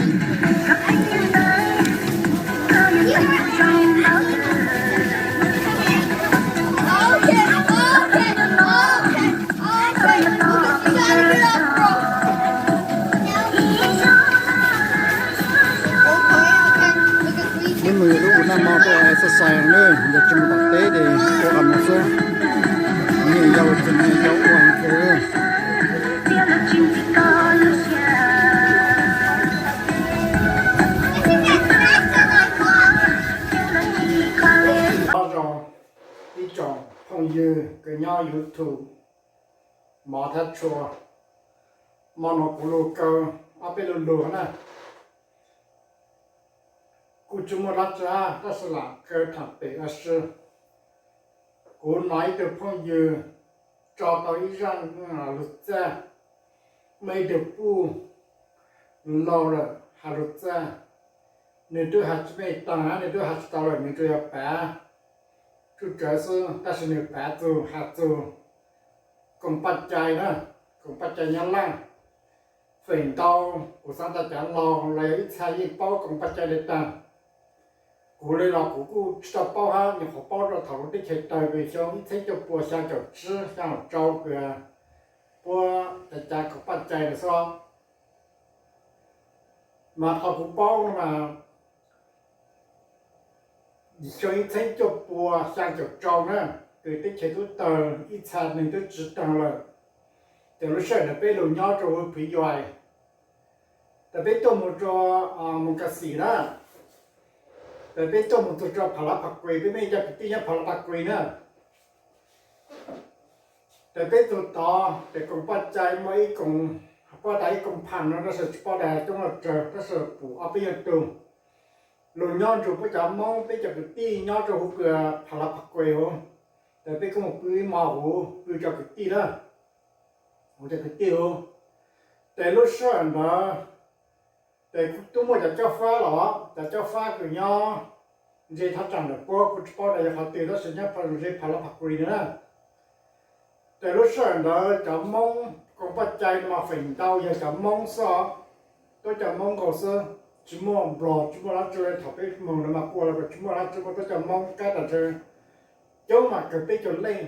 Ib mus lub ua naj mo tuaj exercise no, yog tsis mus tom teb ces ua qhov no xwb. Niam yau tseem niam yau ua heev kawg. Nyob zoo ib tsoom phooj ywg kws nyob YouTube, mov thab tshua, hmo no kuv lug kaw ob peb lug lug na. Kuj tsis muaj dlaab tsi tab sis lam kaw tham pem ua si. Kuv hnov ib tug phooj ywg tso tau ib zaj lug txaj, muaj ib tug puj laug lawm has lug txaj. Nwg twb has tsis meej taag, nwg twb has tsis tau lawm, nwg tsuas yog pav tsuj tsawv xwb, tab sis nwg pav txug has txug koom paj cai na, koom paj cai Nyab Laaj. Feem ntau kuv xaav tas cov laug los yog ib txha yeej paub koom paj cai le taag. Kuv le los kuv kuj tsis tau paub hab, nyuam qhuav paub rua thaum lub teb chaws tawg kws xyoo ib txheeb cuaj pua xyaa caum tsib xyaa caum rau kws puab cav cav koom paj cai lawm xwb. Mas qhov kuv paub no mas xyoo ib txheeb cuaj pua xyaa caum rau na, kws teb chaws tub tawg ib txha neeg twb tsiv taag lawm. Ces lub sij hawm ntawd peb lug nyob rua huv Phwv Yuais, tas peb tuaj mus rua Moos Kas Xim na, tas peb tuaj mus txug rua Phav Lav Phav Kuis, peb muaj ib co kwv tij nyob Phav Lav Phav Kuis na. Ces peb tug tod ces koom paj cai muaj ib koom, paub tas ib koom pham no tab sis tsis paub tas coob los tsawg tab sis pum ob peb nyuag tug lug nyob nrug puab cov Moob peb cov kwv tij nyob rua huv kws Phav Lav Phav Kuis huv. Ces peb kuj mus pw ib hmo huv pw cov kwv tij na, huv cov kwv tij huv. Ces lub sij hawm ntawd ces kuj tub muaj cov cob fab los, cov cob fab kws nyob ntshe thaj tsam ntawm puab kuj tsis paub tas yog qhov twg tab sis nyob ntshe Phav Lav Phav Kuis no na. Ces lub sij hawm ntawd cov Moob koom paj cai no mas feem ntau yog cov Moob xwb os, tuab cov Moob nkaus xwb, tsis muaj Nplog tsis muaj dlaab tsi le. Thaum peb moog ntawd mas kuj ua los kuj tsis muaj dlaab tsi, muaj tuab cov Moob kab tas ntshe coob mas kawg peb caug leej,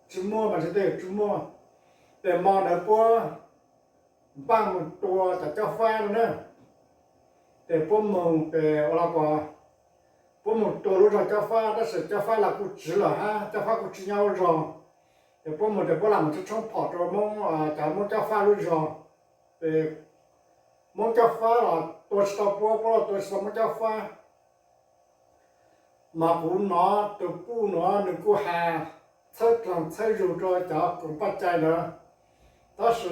tsis muaj mas ntshe tej yam tsis muaj. Ces hmo ntawd puab npaj mus tua cov cob fab no na. Ces puab mus ces ua los kuj puab mus tua lub zog cob fab tab sis cob fab los kuj tsiv lawm hab cob fab kuj tsis nyob lub zog. Ces puab mus ces puab lam mus tshoob phom rua Moob, cov Moob cob fab lub zog. Ces Moob cob fab los tua tsis tau puab, puab los tua tsis tau Moob cob fab. Mas kuv hnov tus puj nuav nws kuj has txhawb dlaag txhawb zug rua cov koom paj cai ntawd. Tab sis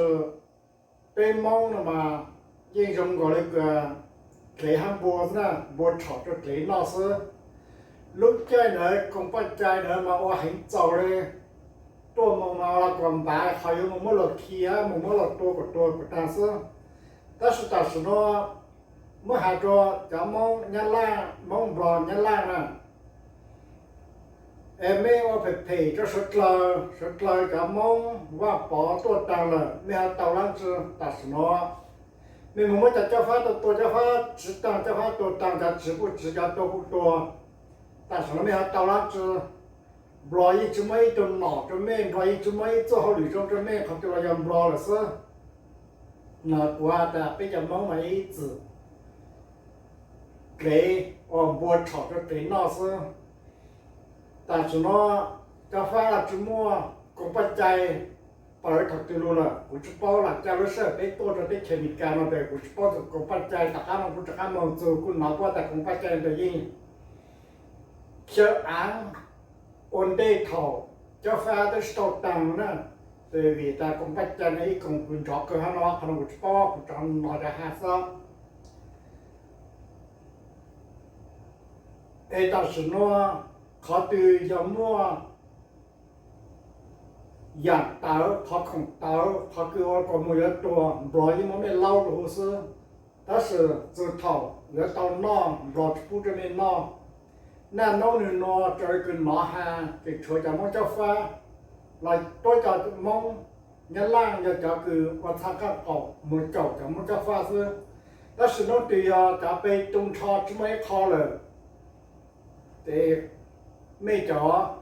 peb Moob no mas yeej zoo nkaus le kws dlev hab npua xwb na, npua tshom rua dlev noj xwb. Lub caij ntawd koom paj cai ntawd mas ua heev txaus le, tuaj moog mas los kuas npav qhov yuav mus muab luag khi hab mus muab luag tua kuas tua kuas taag xwb. Tab sis tam sim nuav muab has rua cov Moob Nyab Laj, Moob Nplog Nyab Laj na, es mej ua phem phem rua suav dlawg, suav dlawg cov Moob Vaj Pov tuaj taag lawm, mej ho tau dlaab tsi tam sim nuav? Mej mus muab cov cob fab tua tua, cob fab tsiv taag, cob fab tua taag, cov tsiv kuj tsiv, cov tua kuj tua. Tam sim nuav mej ho tau dlaab tsi? Nplog yeej tsis muaj ib tug nom rua mej, Nplog yeej tsis muaj ib txuj hauj lwm zoo rua mej, qhov twg los yog Nplog lawm xwb. No kuv has tas peb cov Moob mas ib txwm dlev, ua npua tshom rua dlev noj xwb. Tam sim nuav cob fab los tsis muaj, koom paj cai paws thaum twg lug lawm kuv tsis paub. Lam caj lub sij hawm peb tuaj rua teb chaws Amelikas no tes kuv tsis paub txug koom paj cai. Tom qab no kuv rov qab moog txug kuj hnov puab tas koom paj cai ntawd yeej chaw aav ua ntej thaum cob fab twb tsis tau taag na. Ces vim tas koom paj cai no ib koom kws nrov kawg hab no, qhov no kuv tsis paub, kuv rov hnov cov has xwb. Es tam sim nuav qhov twg yog muaj yaam tawv, qhov khoom tawv, qhov kws ua kuas moog yuav tuag, Nplog yeej muab mej laub rua huv xwb. Tab sis txug thaum yuav tau noj, Nplog tsis pub rua mej noj. Naj noob nwg nua raws kws hnov has ces tshuav cov Moob cob fab los tuab cov Moob Nyab Laj yog cov kws ua txha qaab qaum moog caum cov Moob cob fab xwb. Tab sis hnub twg yog cov peb tu nrho tsis muaj ib qho lawm, ces mej cov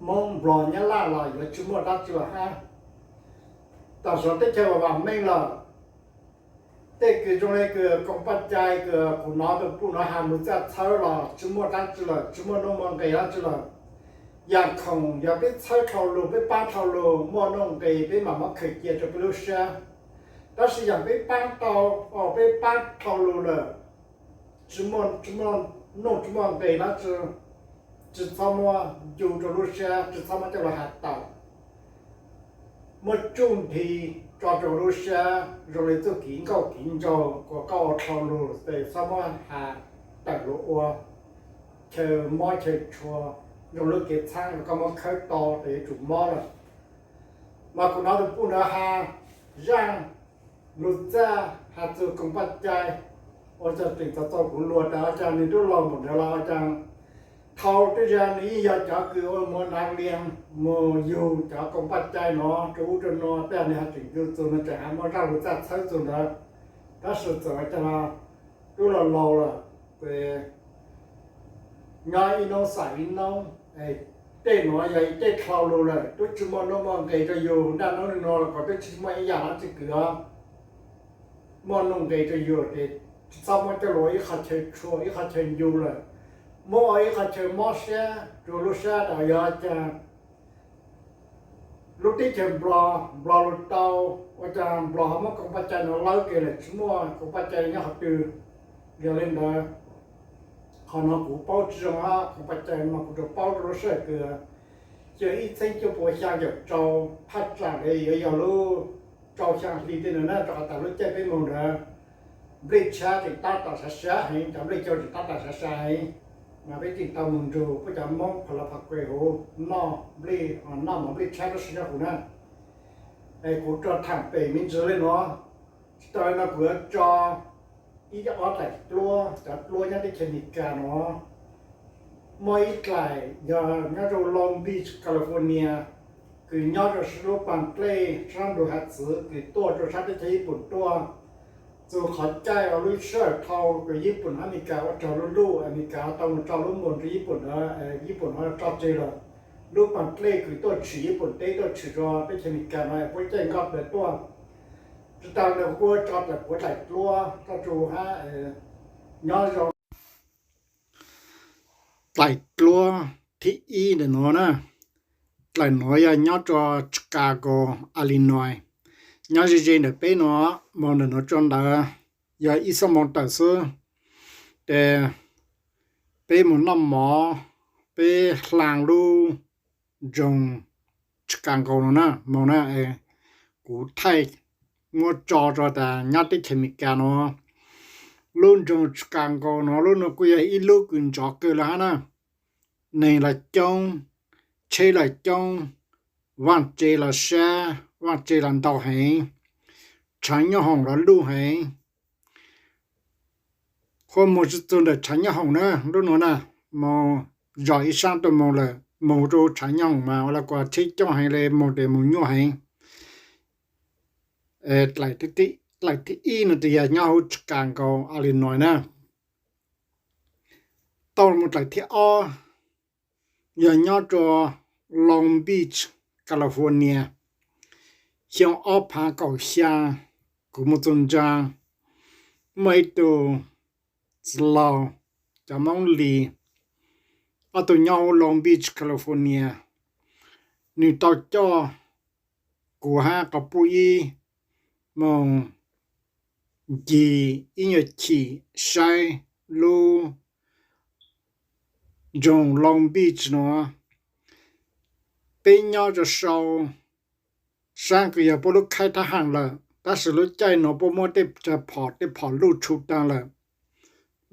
Hmoob Nplog Nyab Laj los yuav tsis muaj dab tsi lawm hab. Tam sim no teb chaws vam vam meej lawm, tej kws zoo le kws koom paj cai kws kuv nov tus puj nov has mus txaj txhawb los tsis muaj dab tsi lawm, tsis muaj nuj muaj nqis dab tsi lawm. Yam khoom yog peb txhawb dhau lug, peb paab dhau lug, muaj nuj nqis peb mam muab khaws cia rua peb lub sab. Tab sis yog peb paab tau, peb paab dhau lug lawm, tsis muaj, tsis muaj nuj tsis muaj nqis dab tsi, tsis txhob muab ncu rua lub sab, tsis txhob muab coj lug has tawm. Muab tsuj nthi tso rua lub sab zoo le txuj kev nkauj kev nraug kuas koj ua dhau lug tes txhob muab has tawm lug ua chaw mob chaw tshua, zoo lub kev txhaab koj muab khawb to tes yuav tsum mob lawm. Mas kuv nov tus puj nov has zaaj lug txaj has txug koom paj cai, ua caag tseem txaus txaus kuv luag tas ua caag nwg tub laug npaum ntawd los ua caag. Thaus tej zag nwg yeej yog cov kws ua muag nav lias mus yug cov koom paj cai nov rua ub rua nuav, tej nwg has tseem yug txug nwg tseem has muaj zaaj lug txaj txhawb txug ntawd. Tab sis txawm ua caag tub laug laug lawm, ces nyob ib nub xam ib nub, tej nuav yog tej dhau lug lawm, tub tsis muaj nuj muaj nqis rua yug. Naj nub nuav los kuas tub tsis muaj ib yam dlaab tsi kws muaj nuj nqis rua yug, ces tsis txhob muab coj lug ua ib qho chaw tshua ib qho chaw ncu lawm, muab ua ib qho chaw mob sab rua lub sab tas yog caag lub teb chaws Nplog, Nplog lug tau, ua caag Nplog ho muab koom paj cai nuav lawb ke lawm tsis muaj koom paj cai nyob qhov twg. Yog le ntawd, qhov nuav kuv paub tsis zoo hab, koom paj cai mas kuv tsuas paub rua lub sij hawm kws xyoo ib txheeb cuaj pua xyaa caum rau, thaj tsam le yuav yog lub rau xyaa hli tej ntawd na, rua qhov tas lub caij peb moog ntawd nplej tshab tseem tab tom sav sav heev, cov nplej cau tseem tab tom sav sav heev, mas peb tseem tau moog nrug puab cov Moob Pha La Pha Kue huv noj nplej, noj mov nplej tshab tab sis nyob huv na. Es kuv tso thaam pem me ntsis le nuav, tsis tau le no kuv yuav tso ib ob daim duab, cov duab nyob teb chaws Amelikas nuav. Muaj ib daim yog nyob rua Long Beach, California, kws nyob rua lub paag dlej sab nrug hav txwv kws tuaj rua sab teb chaws Yij Pum tuaj. Txug qhov caij lub sij hawm dhau kws Yij Pum hab Amelikas ua raug lub luj, Amelikas tau mus tso lub npus rua Yij Pum ntawd, Yij Pum ho tso tseg lawm. Lub paag dlej kws tuaj tshwm Yij Pum teb tuaj tshwm rua teb chaws Amelikas no puab caij nkoj plawg tuaj. Tsis tas le nuav kuv tso tawm kuv daim duab tso rua hab, nyob zoo. Daim duab thib ib ntawm nuav na, daim nuav yog nyob rua Chicago, Illinois, nyob ze ze ntawm peb nuav, moog ntawm nuav tso ntawd yog ib xuab moos tawm xwb. Ces peb moog noj mov, peb hlaa lub nroog Chicago no na, moog na, kuv thaij muab tso rua tas nyob teb chaws Amelikas nuav, lub nroog Chicago nuav lub nuav kuj yog ib lub kws ntsov kawg le hab na. Neeg los coob, tsheb los coob, vaaj tse los sab, vaaj tse los ntau heev, tshaav nyooj hoom los luj heev. Huab moog tsi txug ntawm tshaav nyooj hoom na, lub nuav na, moog zog ib saab tuaj moog lawm, moog rua tshaav nyooj hoom mas ua le kuas tsheb coob heev le moog tes moog nyuaj heev. Daim thib ib no tes yog nyob huv Chicago, Illinois na. Tau moog daim thib ob yog nyob rua Long Beach, California. Xyoo ob phaav kaum xyaa kuv moog txug ntsaa, muaj ib tug txiv laug cov Moob Lis, ob tug nyob huv Long Beach, California, nwg tau coj kuv hab quas puj ib moog ncig ib nyuag chim saib lub nroog Long Beach nuav. Peb nyob rua sau saab kws yog puab lub khaib thab haam lawm, tab sis lub caij nuav puab muab tej phom tej phom luj tshu taag lawm.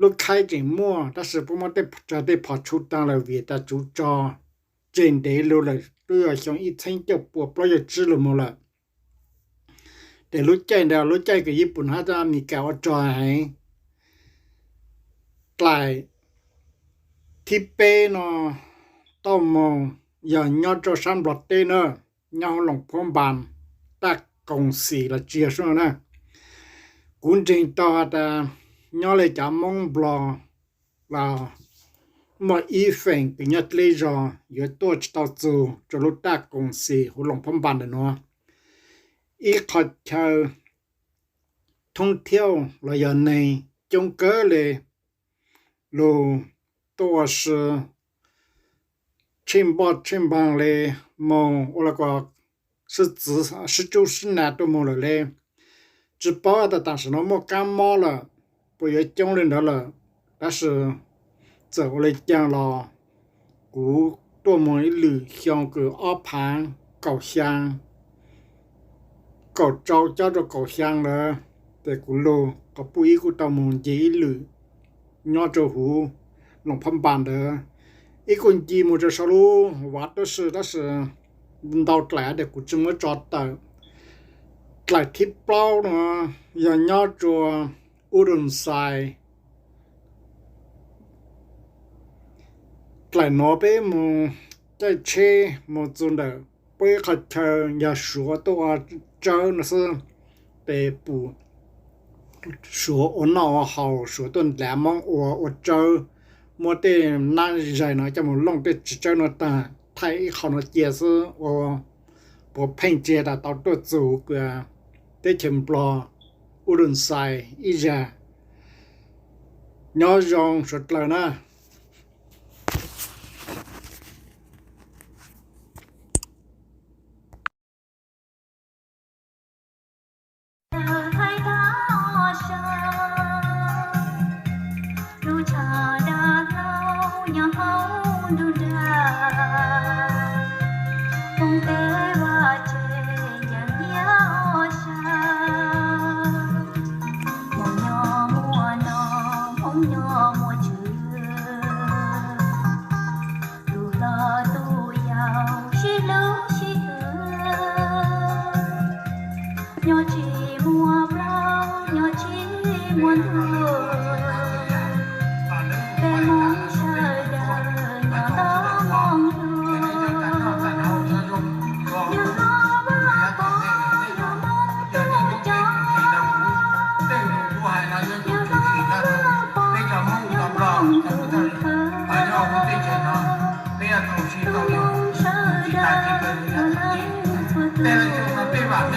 Lub khaib tseem muaj tab sis puab muab tej phom tshuv taag lawm vim tas tsuv tso tseg ntev lug lawm, twb yog xyoo ib txheeb cuaj pua plaub caug tsib lug moog lawm. Ces lub caij ntawd lub caij kws Yij Pum hab Amelikas ua rog heev. Daim thib peb no tau moog yog nyob rua saab Nplog teb na, nyob huv Loos Phuab Npas, taj koos xim los tsi yog sub na. Kuv ntseeg tau has tas nyob li cov Moob Nplog los muaj ib feem kws nyob dleb zog yuav tuaj tsis tau txug rua lub raj koom xim huv Loos Phab Npas ntawm nuav. Ib qhov chaw thoob thiauj los yog neeg coob kawg le lug tuaj ua si tsheej npoj tsheej npaag le, moog ua los kuas sib txwv sib tsub sib na tuaj moog lawm le. Tsis paub tas tam sim no muaj kaab mob lawm puas yuav coob le ntawd lawm, tab sis txawm ua le caag los kuv tuaj moog ib lwm xyoo kws ob phaav kaum xyaa, kaum rau cob rua kaum xyaa lawm, tes kuv lug qhov puj ib kuj tau moog nce ib lwm nyob rua huv Loos Phab Npas ntawd. Ib kuj nce moog rua sau lub vav tuab si tab sis ntau dlaim tes kuv tsis muab tso tawm. Dlaim thib plaub no yog nyob rua Ub Doo Xais. Dlaim nuav peb moog caij tsheb moog txug ntawm puab ib qhov chaw yog Suav tuaj ua tsawb no xwb, tes pum Suav ua noj ua haus, Suav tuaj nrhav Moob ua ua tsawb, muab tej nab zais no coj moog looj tej txiv tsawb no taag, thaij ib qho no cia xwb ua puav pheej tsi has tas tau tuaj txug kws teb chaws Nplog Ub Doo Xais ib zag. Nyob zoo suav dlawg na. Tus hluas tus yau sib hlub sib hwm, nyob tsis muaj plaub nyob tsis muaj ntug, peb Moob sawv daws nyob tau moog lug, yog hlob Vaj Pov yog Moob tuaj coob, yog hlob Vaj Pov yog Moob tus kawg, tus Moob sawv daws yog leej txhua tus.